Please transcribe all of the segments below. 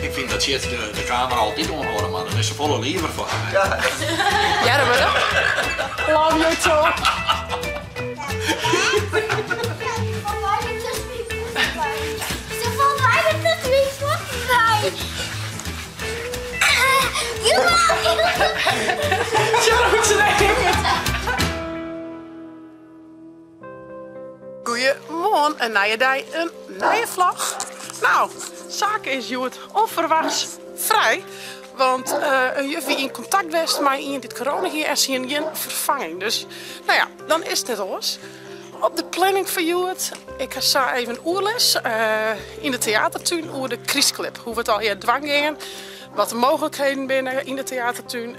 Ik fyn dat Tjeerd de kamera altyd oanhâlde moat, dan is se folle leaver foar him. Hearre we dat? Love you too. Goeiemoarn, in nije dei, in nije vlog. Nou, Sake is hjoed onverwachts frij, want in juf wie yn kontakt west mei ien dy't corona hie en se hiene gjin ferfanging. Dus, no ja, dan is it net oars. Op de planning foar hjoed, ik ha sa even oerlis yn de teatertún oer de krystklip. Hoe we it allegear dwaan gean, wat de mooglikheden binne yn de teatertún.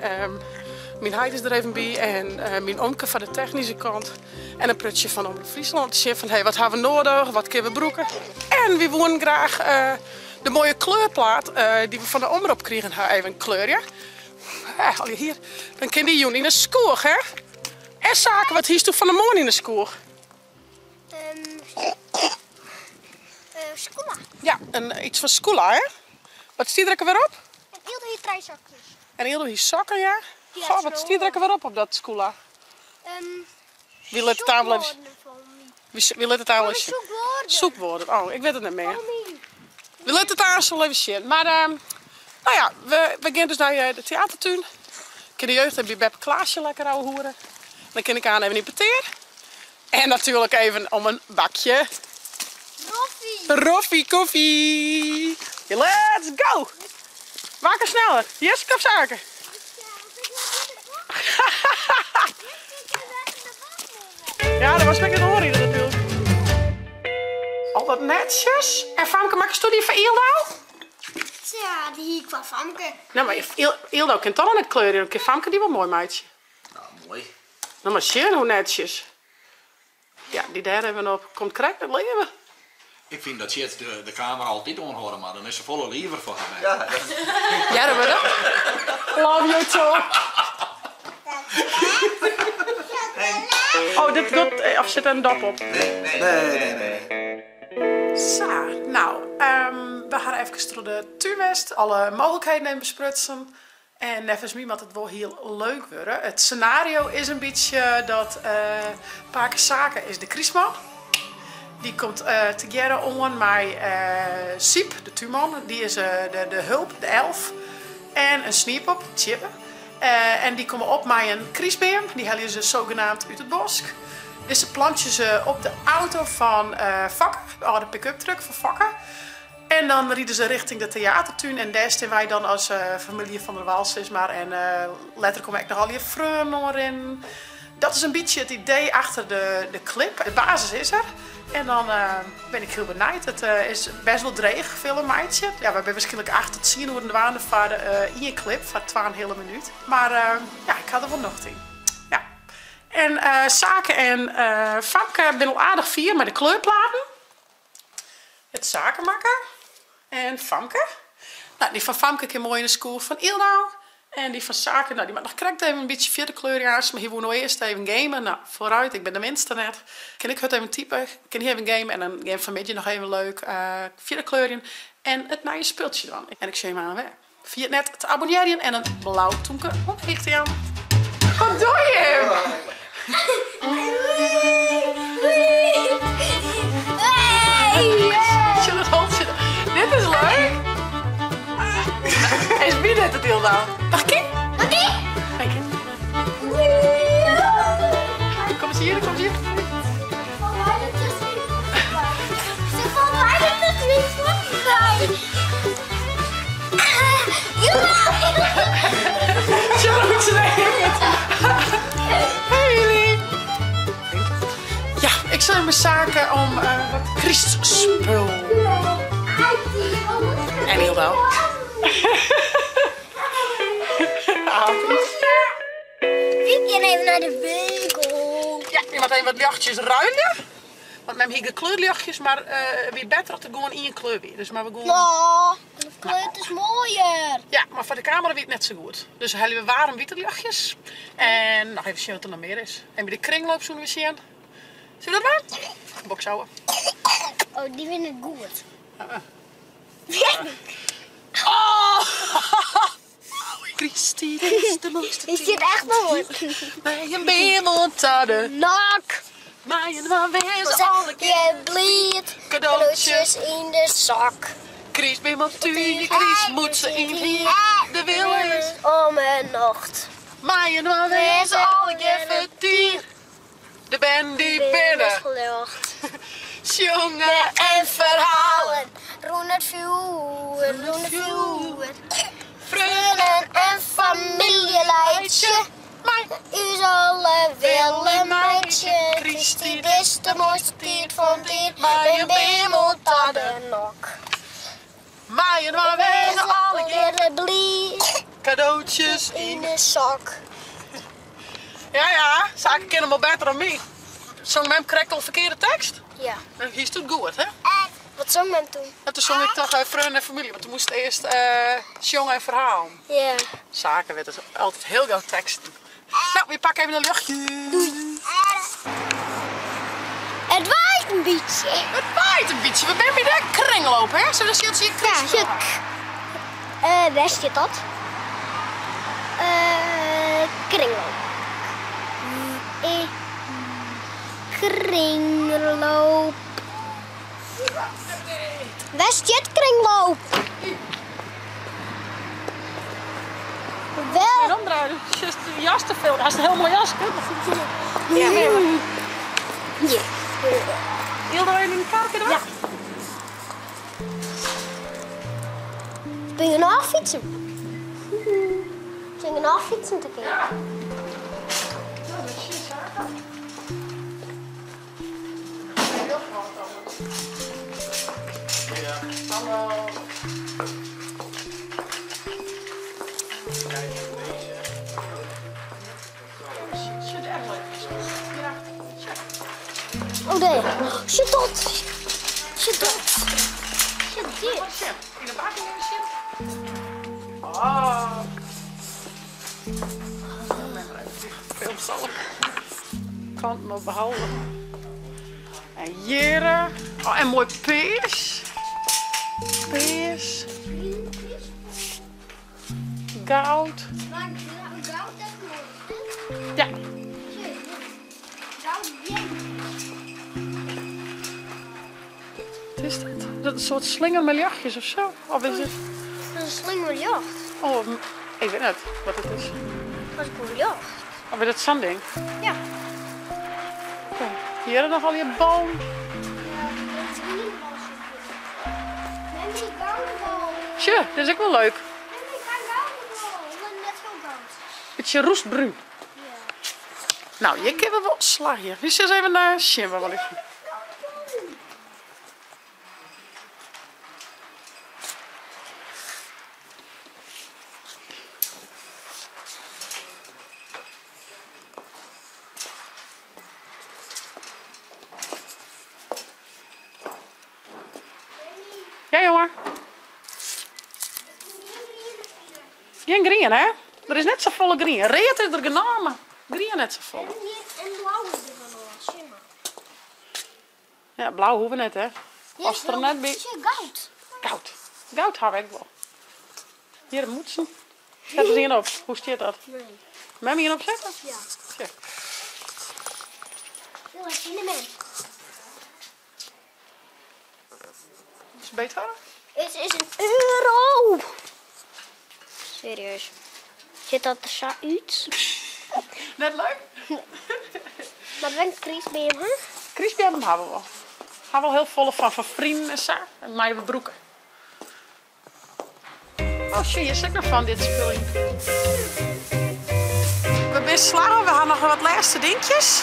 Myn heit is der even by en myn omke foar de technyske kant. En in prutsje fan Omrop Fryslân om te sjen fan hey, wat ha we noadich, wat kinne we brûke. En wy woenen graach de moaie kleurplaat dy't we fan de Omrop krigen ha even kleurje. Al hier, dan kin dy jûn yn 'e skoech, hè? En Sake, wat hiest do fan 'e moarn yn 'e skoech? Skûla. Ja, iets fan Skûla, hè? Wat stie der ek alwer op? En Yldo hie trije sokjes. En Yldo hie sokken, ja. Goh, wat stie der ek alwer op op dat Skûla? Wy litte it aanst even Wy litte it aanst even sjen. Zoekwoorden. Oh, ik wit it net mear. Wy litte it aanst wol even sjen. Mar, no ja, we gean dus nei de teatertún. Kin de jeugd even by beppe Klaasje lekker ouwehoere. Dan kin ik aanst even yn petear. En natuerlik even om in bakje Roffie. Roffie koffie. Let's go! Wa kin sneller? Jiske of Sake? Ja, dat was lekker oanriden natuerlik. Al wat netsjes. En Famke, makkesto dy foar Yldo? Ja, dy hie ik foar Famke. No, mar Yldo kin toch noch net kleurje, dan kin Famke dy wol moai meitsje. Nou, moai. No mar sjen hoe netsjes. Ja, dy dêr even op. Komt krekt net leaver. Ik fyn dat Tjeerd de kamera altyd oanhâlde moat, dan is se folle leaver foar him. Ja, dat. Hearre we dat? Love you too. Oh, dit docht, of sit der in dop op? Nee, nee, nee, nee. Sa, nou, we ha efkes troch de tún west, alle mooglikheden even besprutsen. En neffens my moat it wol hiel leuk wurde. It senario is in bytsje dat pake Sake is de krystman. Dy komt tegearre oan mei Syp, de túnman. Dy is de hulp, de elf. En in sniepop, Tsjibbe. En dy komme op mei in krystbeam. Dy helje se zogenaamd út it bosk. Dizze plantsje se op de auto fan Fokke, de âlde pick-up truck fan Fokke. En dan ride se richting de teatertún en dêr stean wy dan as famylje Van der Wal sis mar. En letter komme ek noch allegear freonen oanrinnen. Dat is in bytsje it idee achter de klip. De basis is er. En dan bin ik hiel benijd. It is best wol dreech film meitsje. Ja, wy binne wierskynlik acht tot tsien oeren dwaande foar ien klip, foar twaenheale minút. Mar ja, ik ha der wol nocht yn. Ja. En Sake en Famke binne al aardich fier mei de kleurplaten. It Sake makke en Famke. No, dy fan Famke kin moai yn de skoech fan Yldo. En dy fan Sake, no, dy moat noch krekt even in bytsje fierder kleurje aanst, mar hy woe no earst even gamen. No, foarút, ik bin de minste net. Kin ik hurd even type, kin hy even gamen en dan gean fanmiddei noch even leuk fierder kleurjen en it nije spultsje dwaan. En ik sjoch jim aanst wer. Ferjit net te abonnearjen en in blau toemke omheech te jaan. Wat doe jim? Sjoch dat holtsje. Dit is leuk. Is wie dit it Yldo? Noch kear? Noch kear? Kom eens hier, kom eens hier. Ja, ik sil even Sake om wat krystspul. En Yldo. Wy gean even nei de winkel. Ja, je moatte even wat ljochtjes ruilje. Want mem hie gekleurde ljochtjes, mar it wie better as it gewoan ien kleur wie. Dus mar we gewoan. No, de kleur is moaier. Ja, mar foar de kamera wie it net sa goed. Dus helje we waarm wite ljochtjes. En noch even sjen wat der noch mear is. En by de kringloop soene we sjen. Sille we dat dwaan? Boksouwe. Oh, dy binne goed. Oh! De mooiste Is dit echt mooi? Mei in beam oant ta de Nok. Mei inoar wêze alle Je bliid. Cadeautjes in de zak. Krystbeam op tún, je krystmûtse yn 't hier. De wille is Om 'e nocht. Mei inoar wêze allegear fertier. De bern dy binne. Ljocht. Sjonge en ferhalen. Rûn it fjoer, rûn it fjoer. Freonen en famylje laitsje. Mei Us alle wille meitsje. Krysttiid is de moaiste tiid fan it jier. Mei in beam oant ta de nok. Mei inoar wêze allegear. Allegear bliid Cadeautjes yn yn. de sok. Ja, ja, Sake kin him wol better dan my. Song mem krekt al ferkearde tekst? Ja. Dan hiest it goed, hè? Wat song mem toen? En toen song ik toch Freonen en Famylje, want toen moast earst sjonge en ferhalen. Ja. Sake wit it altyd hiel gau teksten. No, we pakke even in ljochtje. Doei. It waait in bytsje. It waait in bytsje. We binne by de kringloop, hè? Sille we sjen je Ja, sjuk. Wêr stiet dat? Kringloop. Kringloop. Wêr stiet kringloop? Wêr? Waarom draaien? De jas te veel. Hij is een heel mooi jasje. Ja, nee. Ja. Heel even in de kaart Ja. Ben je nou fietsen? Ben je nou fietsen te kijken? Ja. Nou, dat is zaken. Heel groot Ja. Hallo. Kijk, deze. Zit echt leuk. Ja. Oh nee. Zit dat? Zit dat? Zit dit? In de bak in zit. Oh. Veel zal kanten op behouden. En jere. Oh, en mooi peers. Peers. Goud. Ja. Wat is dat? Is dat een soort slinger met jachtjes of zo? Of is het... Dat is een slinger met jacht. Oh, ik weet niet wat het is. Dat is een jacht. Of is dat zo'n ding? Ja. Oké. Hier nog al je boom. Ja, dat is een bal. Neem die gouden bal. Tje, dit is ook wel leuk. Neem die gouden bal. Net zo goud. Beetje roestbruin. Ja. Nou, je kunt wel slag hier. Nu eens even naar Shin, wel even. Ja, jongen. Geen green, hè? Er is net zo volle green. Reet is er genomen. Green net zo vol. En blauw is er van al. Ja, blauw hoeven we net, hè? Als er net bij. Goud. Goud. Goud heb ik wel. Hier moet ze. Zet er een op. Hoe staat dat? Nee. Met me hier op zetten? Ja. Tja. Heel erg in de mens. Is het beter? Het is een euro. Serieus. Zit dat er zo uit? Net leuk? Maar ben kriesbeam, hè? Kriesbeam hebben we wel. Hebben we al heel volle van vrienden en zo. En mijn broeken. Oh shit, je zit nog van dit spul. We zijn slagen, we hebben nog wat laatste dingetjes.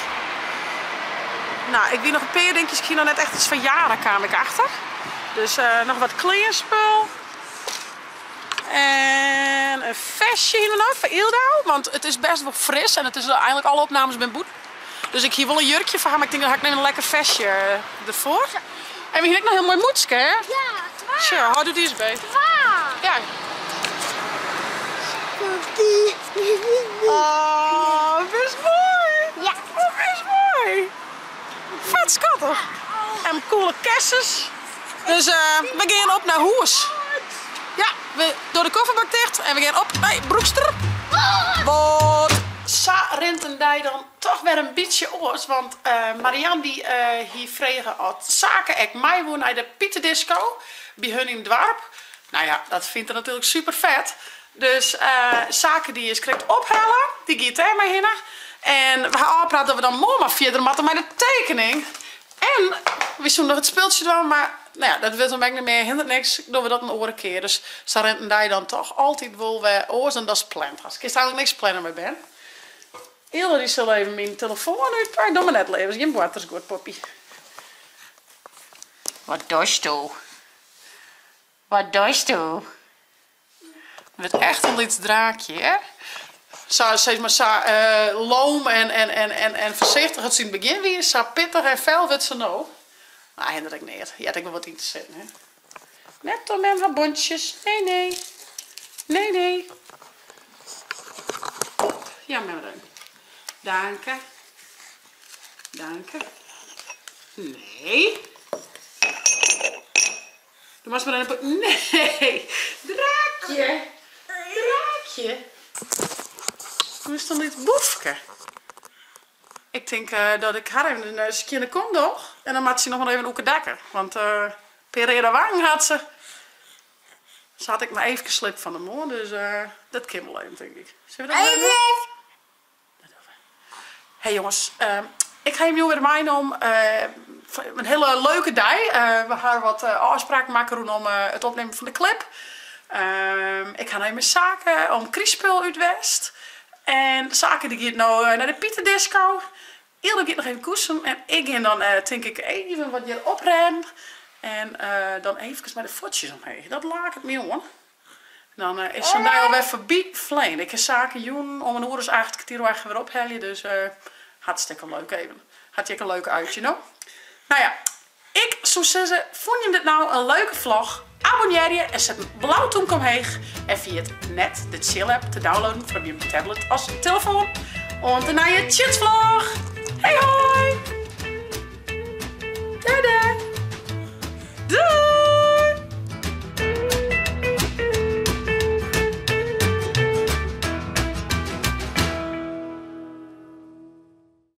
Nou, ik wie nog een paar dingetjes. Ik zie nog net echt iets van jaren kwam ik achter. Dus nog wat kleerspul. En een vestje hier nog voor Ildau. Want het is best wel fris en het is eigenlijk alle opnames ben boet. Dus ik hier wel een jurkje voor haar, maar ik denk dat ik neem een lekker vestje ervoor. En we hier ook nog een heel mooi moedske, hè? Ja, twa. Tja, hou doet die eens bij. Twa. Ja. Oh, best mooi. Ja. Oh, best mooi. Vet schattig. En coole kerstens. Dus we gaan op naar Hoes. Ja, we door de kofferbak Autobank ticht en we gean op nei Broekster. Wat sa rint in dei dan toch wer in bytsje oars, want Marianne dy hie frege oft Sake ek mei woe nei de Pieterdisco by hun yn it doarp. Nou ja, dat fynt er natuerlik super fet. Dus Sake dy is krekt ophelle, dy giet dêr mei hinne. En we ha ôfpraat dat we dan moarn mar fierder moatte mei de tekening. En wy soene noch it spultsje dwaan, mar nou ja, dat wurdt him ek net mear, hindert niks, dogge we dat in oare kear. Dus sa rint in dei dan toch altyd wol wer oars dan datst pland hast. Kinst eigenlik niks planne mei bern. Ylde dy sil even myn telefoan útpakke. Doch mar net leavers, gjin boartersguod, Poppy. Wat dochsto? Wat dochsto? Wurdt echt in lyts draakje, hear. Sa, sis mar, sa loom en foarsichtich as se yn it begjin wie, sa pittich en fel wurdt se no. Mar hinderet ek neat, heart ek wol wat yn te sitten, hè. Net oan mem har bontsjes, nee, nee. Nee, nee. Ja, mem Reun. Danke. Danke. Nee. Do moatst mar even. Nee! Draakje! Draakje! Hoe is dan dit boefke? Ik tink dat ik har even in skjinne kom doch en dan moat sy noch mar even oekedakke, want in pear reade wangen hat se. Se hat ek mar eefkes sliept fan 'e moarn, dus dat kin wol even tink ik. Sille we dat mar even dwaan? Dat dogge we. Hey jonges, ik ha jim hjoed wer meinommen. In hiele leuke dei. We ha wat ôfspraken makke rûnom it opnimmen fan de clip. Ik ha nei myn Sake om krystspul út west. En Sake dy giet no nei de Pieterdisco. Ylde giet noch even koesen en ik gean dan tink ik even wat hjir oprêden. En dan eefkes mei de fuotsjes omheech. Dat laket my oan. Dan is sa'n dei alwer foarby flein. Ik ha Sake jûn om in oere as acht, kertier oer acht wer ophelje, dus hartstikke leuk even. Hat hy ek in leuk uitje no? Nou ja, ik soe sizze, fûn jim dit no in leuke vlog? Abonnearje en set in blau tûmke omheech. En ferjit net de Tsjil app te downloaden foar op jim tablet as telefoan. Oant de nije Tsjitsvlog! Hei hoi!